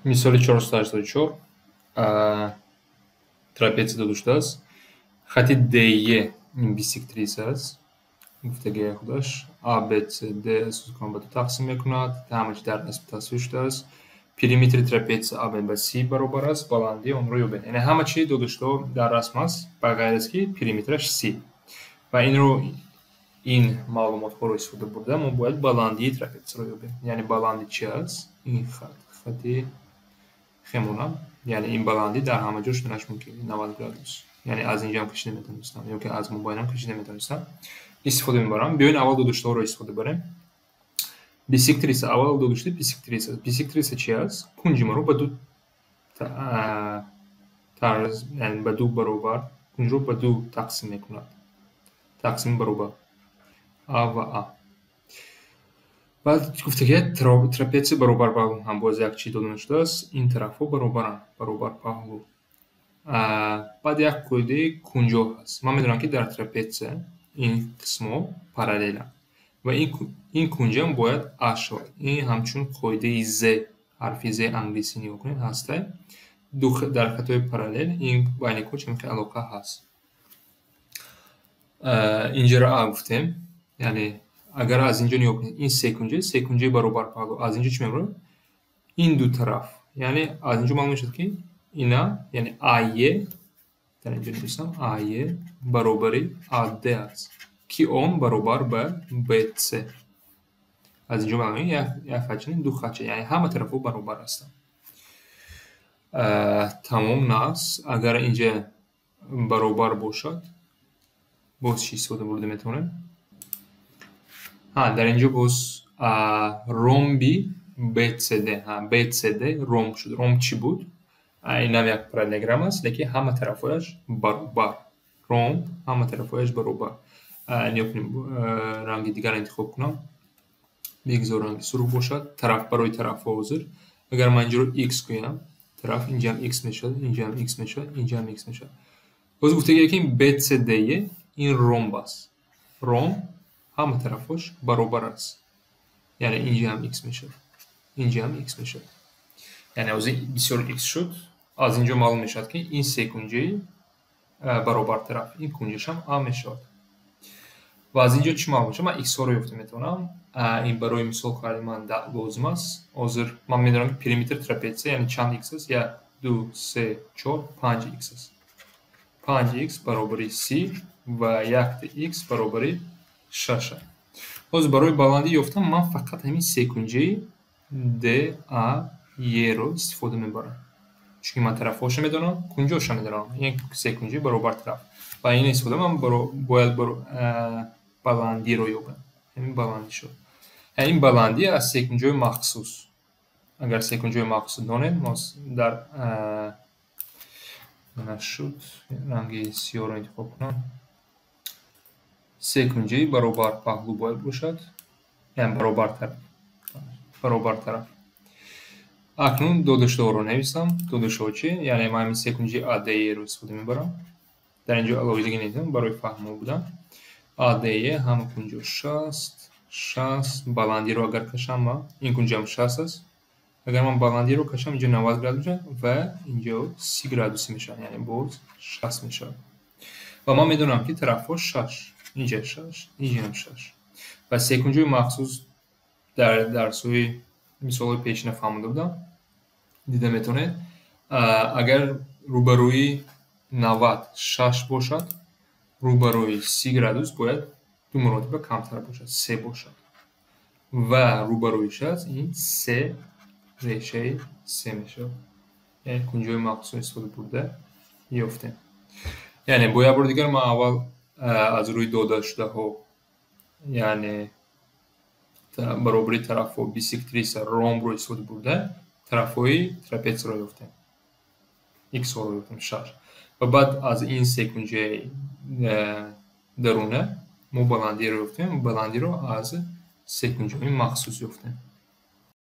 Мисоли 484 трапеция дода шудааст. Хати DE ин бисектриса аст. Гуфтагии худаш А, Б, С, Д асоскон ба ду тақсим мекунад. Ҳама чи дар расм тасвир шудааст. Периметри трапеция АБ ба С баробар аст. Баландии онро ёбед. Яъне ҳама чи дода шуда дар расм аст, ба ғайр аз ки периметраш С. Ва инро ин маълумотҳоро истифода бурда мо бояд баландии трапецияро ёбем. Яъне баландӣ чи аст? Ин хат, хати хемона. Яъне ин баландӣ дар ҳама ҷо шуданаш мумкин, 90 градус. Яъне аз инҷо ҳам кашида метавонистам, ё ки аз мобайнам кашида метавонистам. Истифода мебарам. Биёед аввал додашудаҳоро истифода барем. Бисектриса, аввал додашуда бисектриса. Бисектриса чи аст? Кунҷи маро ба ду тарз, яъне ба ду баробар, кунҷро ба ду тақсим мекунад. Тақсими баробар. А ва А. Баъд гуфтагия трапеция баробар паҳлу ҳам боз як чиз дода нашудааст. Ин тарафҳо баробаранд, баробар паҳлу. Баъд як қоидаи кунҷо ҳаст. Ман медонам, ки дар трапеция ин қисмҳо параллеланд ва ин кунҷам бояд А шавад. Ин ҳамчун қоидаи З, ҳарфи З англисӣ нигоҳ кунед, ҳастай. Ду дар хатҳои параллел ин байни кунҷ ҳамин алоқа ҳаст. Инҷаро А гуфтем. Яъне агар аз инҷо нигоҳ кунед, ин секунҷа, секунҷаи баробар паҳлу. Аз инҷо чӣ мебарад? Ин ду тараф. Яъне аз инҷо маълум мешавад, ки ина, яъне АЕ, дар инҷо нависам, АЕ баробари АД аст, ки он баробар ба БЦ. Аз инҷо маълум як хатча, ду хатча, яъне ҳама тарафҳо баробар ҳастанд. Тамом нас. Агар инҷа баробар бошад, боз чӣ истифода бурда метавонем? Дар инҷо боз ромби BCD, BCD ромб шуд. Ромб чӣ буд? Инам як параллелограмм аст, лекин ҳама тарафҳояш баробар. Ромб ҳама тарафҳояш баробар. Нигоҳ кунем, ранги дигарро интихоб кунам. Бигзор ранги сурх бошад. Тараф барои тарафҳо ҳозир. Агар ман инҷоро x гӯям, тараф инҷаам x мешавад, инҷаам x мешавад, инҷаам x мешавад. Боз гуфтагие, ки BCD ин ромб аст. Ромб ҳама тарафҳош баробар аст. Яъне инҷаам x мешавад, инҷаам x мешавад. Яъне ҳозир бисёр x шуд. Аз инҷо маълум мешавад, ки ин секунҷаи баробар тараф, ин кунҷашам А мешавад. Ва аз инҷо чӣ маълум мешавад? Ман x-ҳоро ёфта метавонам. Ин барои мисол карди ман лозим аст. Ҳозир ман медонам, ки периметр трапеция яъне чанд x аст? 1, 2, 3, 4, 5 x аст. 5 x баробари 30 ва якта x баробари 6. Ҳозир барои баландӣ ёфтан ман фақат ҳамин секунҷаи DAE-ро истифода мебарам. Чунки ман тарафҳоша медонам, кунҷоша медонам. Ин секунҷаи баробар тараф. Ва ин истифода ман бояд баландиро ёбам. Ҳамин баландӣ шуд. Ин баландӣ аз секунҷои махсус. Агар секунҷои махсус донед, мо дар нашуд, ранги сиёҳро интихоб кунам. Секунҷаи баробар паҳлу бояд бошад, яъне баробар тараф. Баробар тараф. Акнун додашудаҳоро нависам. Додашудаҳо чи? Яъне ман ҳамин секунҷаи ADE-ро истифода мебарам. Дар инҷо алоҳидагӣ нависам барои фаҳмо будан. ADE ҳама кунҷо 60, 60, баландиро агар кашам ман, ин кунҷам 60 аст. Агар ман баландиро кашам, инҷо 90 градус мешавад ва инҷо 30 градуси мешавад, яъне боз 60 мешавад. Ва ман медонам, ки тарафҳо 6, инҷа 6, инҷаам 6. Ва секунҷои махсус дар дарсҳои мисолҳои пешина фаҳмода будам. Дида метавонед. Агар рӯбарӯи 90 6 бошад, рӯбарӯи 30 градус бояд ду маротиба камтар бошад, 3 бошад. Ва рӯбарӯи 60 ин 3 решаи 3 мешавад. Яъне кунҷои махсус истифода бурда ёфтем. Яъне бо як бори дигар ман аввал аз рӯи додашудаҳо, яъне баробари тарафҳо, бисектриса, ромбро истифода бурда тарафҳои трапецияро ёфтем. X-ҳоро ёфтем 6. Ва баъд аз ин секунҷаи даруна мо баландиро ёфтем, баландиро аз секунҷаҳои махсус ёфтем.